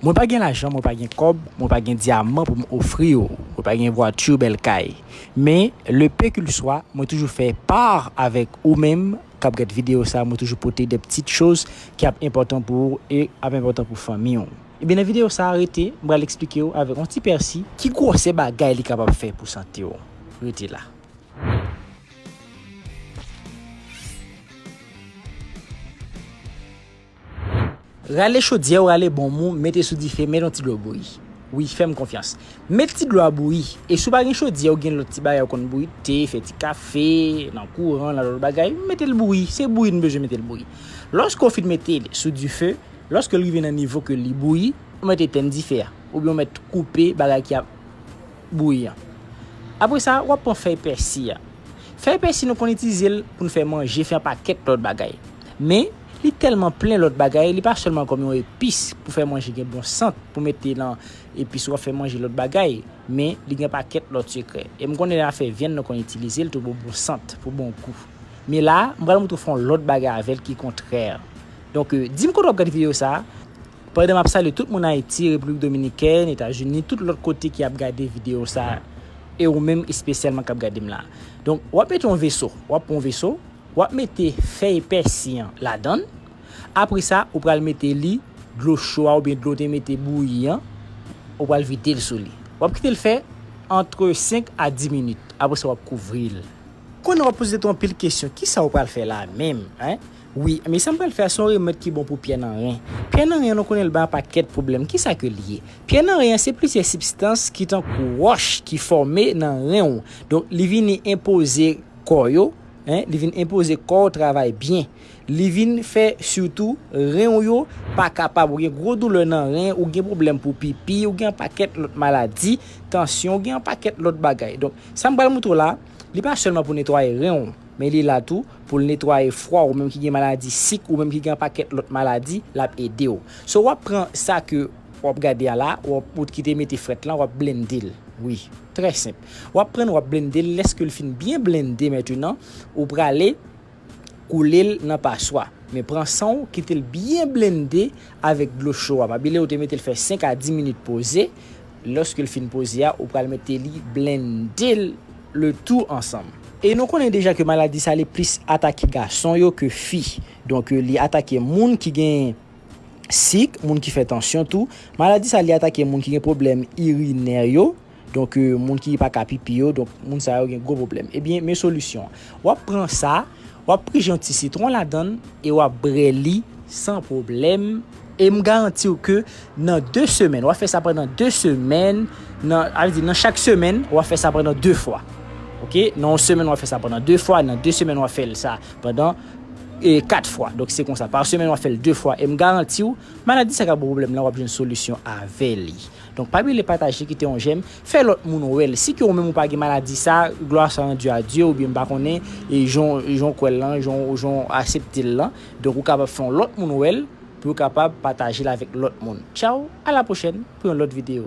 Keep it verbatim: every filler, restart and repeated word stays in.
Mwen pa gen lajan, mwen pa gen kòb, mwen pa gen dyaman pou m ofri w, mwen pa gen vwati, bèl kay. Men, le peu qu'il soit, mwen toujou fè pa avèk ou menm k ap gad videyo sa, mwen toujou pote de ptit choz ki ap enpòtan pou ou e ap enpòtan pou fanmi w. Ebyen, nan videyo sa a, rete, m pral eksplike w avèk yon ti pèsi ki gwosè bagay li kapab fè pou sante w. Rete la. Rale chodyè w, rale bonm ou, mete sou dife, met yon ti dlo bouyi. Wi, fè m konfyans. Met ti dlo a bouyi. E si w pa gen chodyè, ou gen lòt ti bagay ou konn bouyi, te, fè ti kafe, nan kouran, nan lòt bagay, mete l bouyi. Se bouyi n bezwen mete l bouyi. Lòske w fin mete l sou dife, lòske l rive nan nivo ke li bouyi, ou mèt etenn dife a, oubyen ou mèt koupe bagay ki ap bouyi an. Apre sa, w ap pran fèy pèsi a. Fèy pèsi, nou konn itilize l pou n fè manje, fè yon pakèt lòt bagay. Men, li tèlman plen lòt bagay, li pa sèlman kòm yon epis pou fè manje gen bon sant, pou mete nan epis ou ap fè manje lòt bagay, men li gen pakèt lòt sekrè. E m konnen lè n ap fè vyann, nou konn itilize l tou pou bon sant, pou bon gou. Men la, m pral montre w fè yon lòt bagay avè l ki kontrè. Donk, euh, di m kote w ap gade videyo sa a. Pandan m ap salye tout moun Ayiti, Repiblik Dominikèn, Etazini, tout lòt kote ki ap gade videyo sa a, e ou menm espesyalman k ap gade m la. Donk, w ap mete yon veso, w ap pran yon veso, w ap mete fèy pèsi an ladan l. Apre sa, ou pral mete li, dlo cho a oubyen dlo w te mete bouyi an, ou pral vide l sou li. W ap kite l fè antre senk a dis minit. Apre sa, w ap kouvri l. Kounye a w ap poze tèt ou anpil kesyon, kisa ou pral fè la menm, en? Wi, men sa m pral fè a se yon remèd ki bon pou pyè nan ren. Pyè nan ren an, nou konnen l bay yon pakèt pwoblèm. Kisa ke l ye? Pyè nan ren an se plizyè sibstans ki tankou wòch ki fòme nan ren w. Donk, li vini enpoze kò yo, en, li vin enpoze kò w travay byen. Li vin fè sitou ren w yo pa kapab, ou gen gwo doulè nan ren, ou gen pwoblèm pou pipi, ou gen yon pakèt lòt maladi, tansyon, ou gen yon pakèt lòt bagay. Donk, sa m pral montre w la, li pa sèlman pou netwaye ren w, men li la tou pou l netwaye fwa w, ou menm ki gen maladi sik, ou menm ki gen yon pakèt lòt maladi, l ap ede w. So, w ap pran sa ke w ap gade a la, w ap, ou ki te mete frèt lan, w ap blende l. Wi, trè senp. W ap pran, w ap blende l, lèske l fin byen blende mentnan, ou prale koule l nan paswa. Men pran san w, kite l byen blende avèk dlo cho a. Mabile ou te mete l fè senk a dis minit poze. Lòske l fin poze a, ou pral mete li blende l le tou ansanm. E nou konnen deja ke maladi sa li plis atake gason yo ke fi. Donk, euh, li atake moun ki gen sik, moun ki fè tansyon tou. Maladi sa li atake moun ki gen pwoblèm irinè yo. Donk, euh, moun ki pa ka pipi yo, donk, moun sa yo gen gwo pwoblèm. Ebyen, men solisyon an. W ap pran sa, w ap prije yon ti sitwon ladan l e w ap bwè li san pwoblèm. E m garanti w ke nan de semèn, w ap fè sa pandan de semèn, nan, sa vle di, nan chak semèn, w ap fè sa pandan de fwa. Oke? Nan yon semèn, w ap fè sa pandan de fwa, nan de semèn, w ap fè l sa pandan, e, kat fwa. Donk, se konsa. Pa semèn, w ap fè l de fwa. E m garanti w, maladi sa k ap ba w pwoblèm lan, w ap jwenn solisyon avè li. Donk, pa bliye pataje, kite yon jèm, fè lòt moun wè l. Si ke ou menm ou pa gen maladi sa, glwa sa an Dye a Dye, oubyen m pa konnen, e jan, jan w kwè l lan, jan, jan w aksepte l lan. Donk, ou kapab fè yon lòt moun wè l, pou w kapab pataje l avèk lòt moun. Tchaw, a la pwochèn pou yon lòt videyo.